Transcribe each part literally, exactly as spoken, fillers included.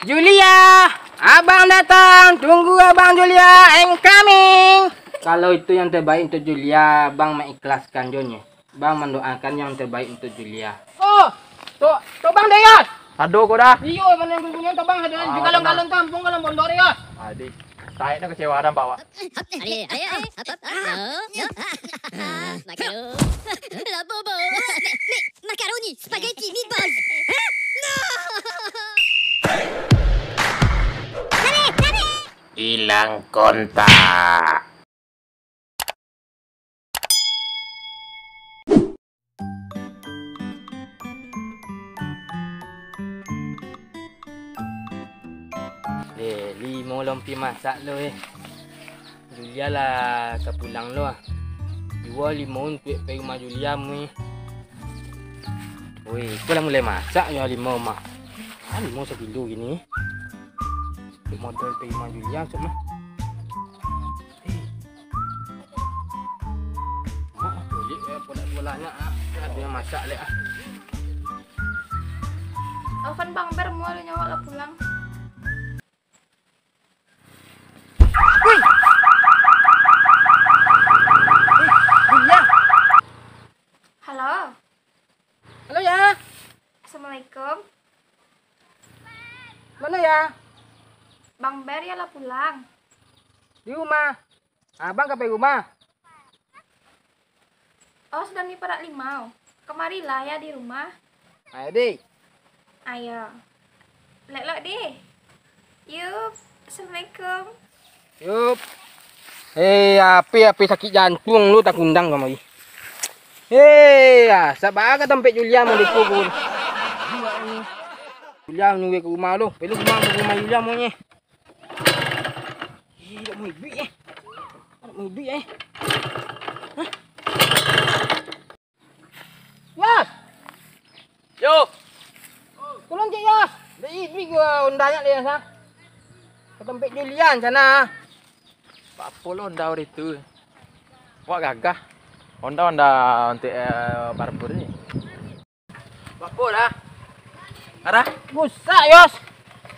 Julia, abang datang, tunggu abang Julia, I'm coming. Kalau itu yang terbaik untuk Julia, abang mengikhlaskan jo nyo. Abang mendoakan yang terbaik untuk Julia. Oh, tu, tu bang deh, Yos. Ado ko dah. Iyo, mano yang punyo tu bang, ado. Ah, di kalong-kalong kampung, kalong pondok deh, Yos. Adi, taek dah kecewa dah, Pak, Wak. Allez, allez, allez, hop, hop, hop, non, non. Ah, makan. Lapo, Bo? Mie, mie, macaroni, spaghetti, meatballs. Hah? No! Ilang kontak. Eh, limo lompi masak lo, eh. Julia lah ka pulang lo, ah. Juo limo untuak pai rumah Julia, mui. Woi, ko lah mulai masak yo limo mah. Ah, limo sakilo gini. Untuak modal pai rumah Julia, sok mah. Mak, bulik, eh, bola-bolanya, ah. Ado yang masak, lek, ah. Alvan, Bang Ber, mual nyawa lah pulang. Wih. Wih, Julia. Halo. Halo, ya. Assalamualaikum. Mano, ya? Bang Ber, ya lah pulang. Di rumah. Abang ka pai rumah. Oh, sadang di parak limau. Kamarilah ya di rumah. Ayo, deh. Ayo. Lek-lek, deh. Yup. Assalamualaikum. Yup. Hei, ape-ape sakik jantuang lu takundang kamari. Hei, ya, sabar ka tampek Julia mau depo pun. Julia nunggu ka rumah lu. Pai lu rumah, ka rumah Julia mau nye. Ih, dak mau duit, eh. Dak mau duit, eh. Hah? Yos! Yo! Tolong cek, Yos. Dak ih duit gua Honda nyo, Yos, ah. Ka tampek Julian sana. Apo lo Honda hari tu? Wak gagah. Honda, Honda untuk, eh, barber ni. Bapo dah? Arah? Busak, Yos.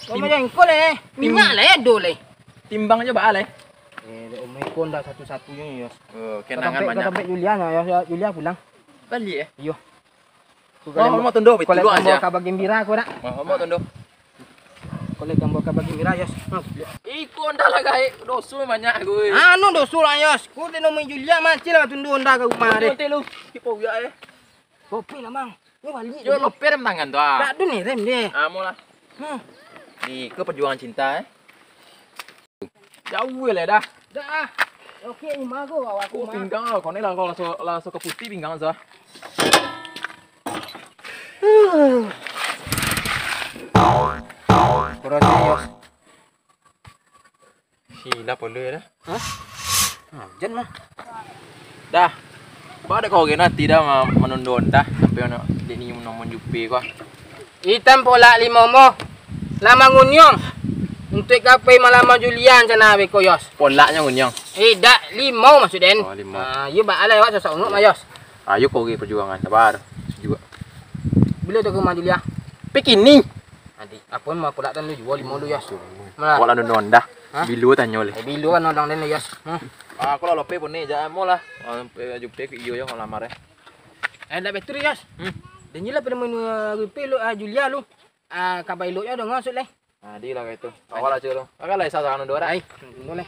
Tim- Ngomong jengkol, eh. Tim- Minyak lah, eh, ado lah. Timbang aja baa lah. Eh, dek Om Iko ndak satu-satunyo, Yos. Oh, kenangan banyak. Ka tampek Julia, nah, Yos, Julia pulang. Balik, eh? Iyo. Wah, mau tundo, kolek tambah aja. Kabar gembira ko dak? Wah, mau tundo. Kolek tambah kabar gembira, Yos. Hmm. Iko ndak lah, gaek. Doso banyak gue. Anu doso lah, Yos. Ko dek Om Julia, macil lah tundo Honda ka rumah deh. Nanti lu, kipo ya, eh. Kopi lah, Mang. Ni balik. Yo, loper tangan tu, ah. Tak ada ni rem dia. Ah, mau lah. Hmm. Ni ke perjuangan cinta, eh. Jauh lah dah. Dah, ah. Oke, rumah aku, awak. Oh, rumah. Pinggang lah, kau ni lah, kau langsung, langsung ke putih pinggang, sah. Terus, Yos. Silap pun dia dah. Hah? Ha, jan mah. Dah. Ba dek kau gen ati dah ma-, manundo dah. Sampai ono dek ni nomor jupe ko. Itam polak limo mo. Lah manguniang. Untuak kapai malam Julian sana beko, Yos. Polaknyo nguniang. Eh, dak, limo maksud den. Oh, limo. Ah, yo ba alai awak sasak unuk mah, Yos. Ayo kau pergi perjuangan. Sabar. Sejuk. Bila tu ke rumah Julia? Pikini. Adi, apo mah pulak tan lu juo limo lu, Yos. Malah. Kok lah nonton dah. Hah? Bilo tanyo leh. Eh, bilo kan orang lain, Yos. Hmm. Ah, aku lah lope pun ni, jangan mau lah. Ah, sampai jupe ke iyo yo lamar eh. Eh, ndak betul, Yos. Hmm. Dan jelas pada menua rupi lu, ah, Julia lu. Ah, kabar eloknya udah ngosot leh. Nah, di lah kayak itu. Awal aja lu. Agak lah isa sana dua dah. Ai, tunggu leh.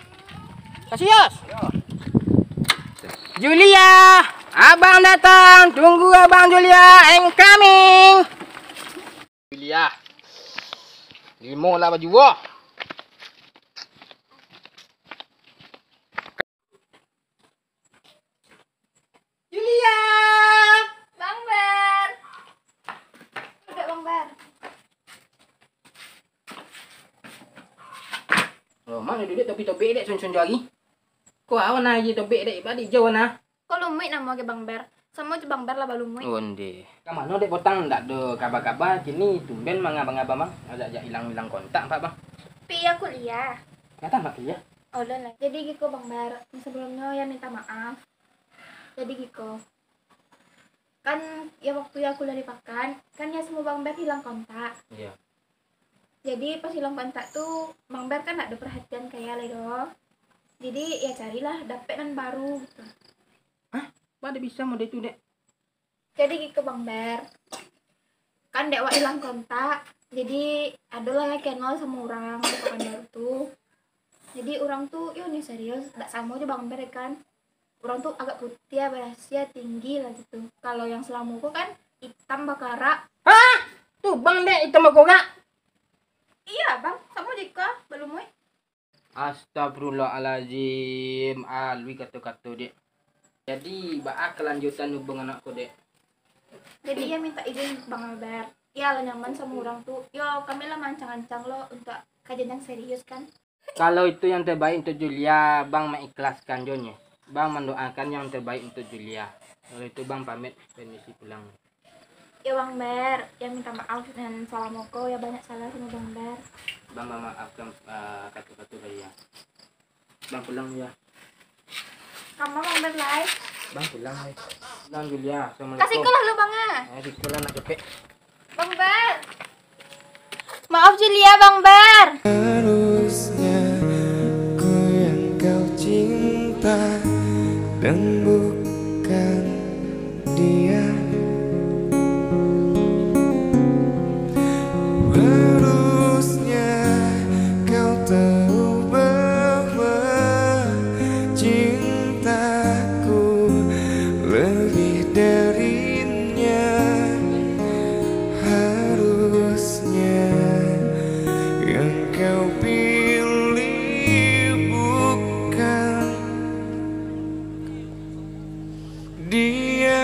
Kasih, Yos. Julia, abang datang. Tunggu abang Julia, I'm coming. Julia. Limo lah baju wah. Julia. Bang Bar. Duduk, Bang Bar. Oh, mana duduk topi-topi dek sun-sun jari? Kau awan aja topi dek, balik jauh nah. Ko lumuik namo ke Bang Ber. Samo jo Bang Ber lah balumuik. Onde. Ka mano dek potang, ndak ado kaba-kaba, kini tumben mangaba-ngaba, Bang. Ajak-ajak ilang-ilang kontak, Pak, Bang. Pi iyo kuliah. Ndak tamat kuliah? Ulun lah. Jadi giko, Bang Ber, sabalumnyo yo minta maaf. Jadi giko. Kan yo waktu yo kuliah di Pakan, kan yo samo Bang Ber ilang kontak. Iyo. Jadi pas ilang kontak tu, Bang Ber kan ndak ado perhatian ka Lia lai doh. Jadi ya carilah dapek nan baru gitu. Hah? Baa bisa model tu, Dek? Jadi gitu Bang Ber. Kan dek wak ilang kontak, jadi adolah ya kenal sama urang di Pekanbaru tu. Jadi urang tu, yo ni serius, ndak samo jo Bang Ber kan. Urang tu agak putiah, barasiah, tinggi lah gitu. Kalau yang salamo ko kan itam bakarak. Hah? Tu Bang dek itam bakarak? Iya, Bang. Samo jo iko, balumui. Astagfirullahalazim, alui kato-kato, Dek. Jadi, baa kalanjutan hubungan awak ko, Dek? Jadi, ya minta izin Bang Albert. Ya lah nyaman sama urang tu. Yo, kami lah maancang-ancang lo untuk ka jenjang serius kan. Kalau itu yang terbaik untuk Julia, Bang mengikhlaskan jo nyo. Bang mendoakan yang terbaik untuk Julia. Kalau itu Bang pamit, permisi pulang. Ya Bang Ber, ya minta maaf nan salamo ko, ya banyak salah sama Bang Ber. Bang mamaafkan, eh, kato-kato dari ya. Bang pulang ya. Kama Bang Ber lai? Bang pulang lai. Pulang Julia, assalamualaikum. Kasih ko lah lo Bang ah. Eh, siko lah nak capek. Bang Ber. Maaf Julia, Bang Ber. Harusnya ku yang kau cinta dan bukan dia. Harusnya kau tahu bahwa cintaku lebih darinya. Harusnya yang kau pilih bukan dia.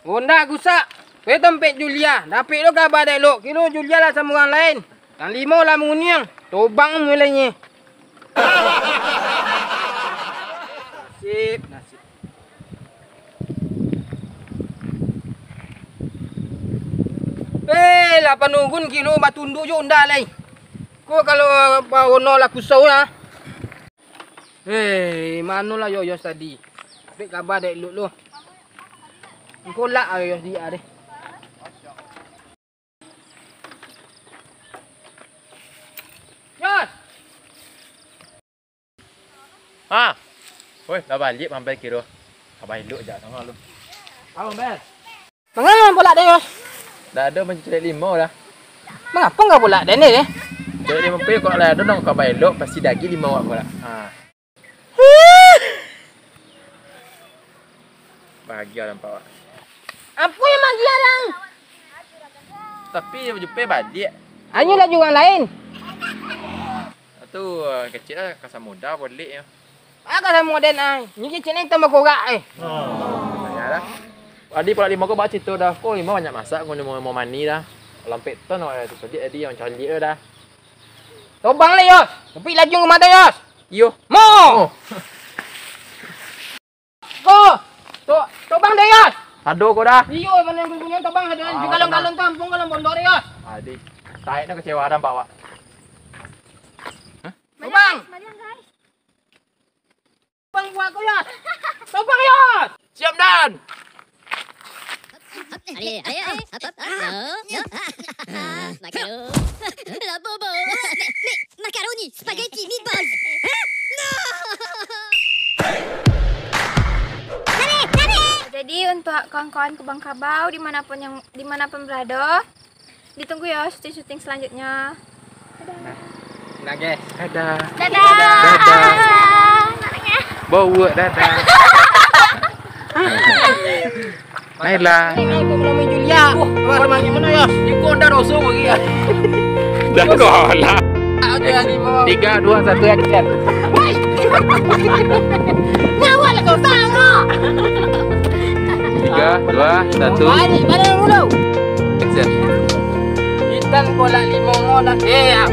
Ondak gusak, pai tampek Julia, dapek lo kaba dek lo, kiro Julia lah samo urang lain. Nan limo lah manguniang, tobang mulai nyo. Nasib, nasib. Eh, lah panurun kiro batunduk jo onda lai. Ko kalau barono lah kusau lah. Hei, mano lah Yoyos tadi? Dek kaba dek Luk lo. Engko lak Yoyos di deh. Yos! Ha. Oi, lah baliak Bang Bel kiro. Kaba elok jak sango lu. Apo, Bel? Manga bolak den, Yos? Dah ado mancari limau dah. Mangapa enggak bolak den ni, eh? Cari limau pe kok lah ado nang kaba elok, pasti daging limau awak bolak. Ha. Bahagia nampak awak. Apo yang bahagia, Dang? Tapi yang jupe baliak. Anyo lah jo urang lain. Tu, kecek lah, kasar muda boleh ya. Ah, kasar muda ai. Ni kecek ni tambah korak eh. Yalah. Adi pulak limo ko baca cerita dah. Ko limo banyak masak, ko limo, limo mani dah. Lampek ton awak tu tadi, adi yang caliak dah. Tobang le, Yos. Tapi laju rumah tu, Yos. Iyo. Mo. Oh. Ko. To, tobang deh, Yos. Ado ko dah. Iyo, mano yang punyo tobang ado. Ah, di galon-galon kampung, galon pondok deh, Yos. Adi. Taek dah kecewa dah, Pak, Wak. Hah? Tobang. Maliang, guys. Tobang buat ko, Yos. Tobang, Yos. Siap, Dan. Allez, allez, allez, hop, hop, hop, yo, yo. Ah, makan dulu. Lapo, bo? Nek, nek, makaroni, spaghetti, meatballs. Hah? No! Jadi, untuk kawan-kawan Kubang Kabau, dimanapun yang, dimanapun berada, ditunggu ya syuting-syuting selanjutnya. Nah, nah, guys. Dadah. Dadah. Dadah. Bawa dadah. Naila. Ini aku belum main Julia. Wah, ada main mana ya? Iko ndak doso bagi ya. Dah kalah. Tiga, dua, satu, action. Woi. Nyawa lah kau tangga. Tiga, dua, satu. Balik, balik dulu. Action. Ikan kolak limau nak. Eh, ya.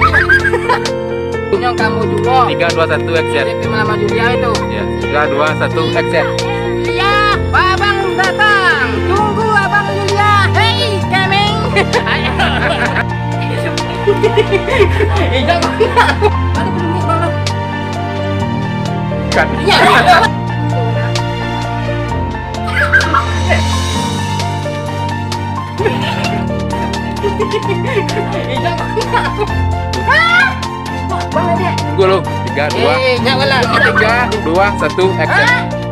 Punya kamu juga. Tiga, dua, satu, action. Jadi, malam Julia itu. Ya, tiga, dua, satu, action. Iya, abang datang. Tunggu abang Julia. Hei, kemeng. Eh, jangan. Ada bunyi banget. Kan. Iya. Tunggu dulu. Tiga, dua. Eh, nyak lah. Tiga, dua, satu, action.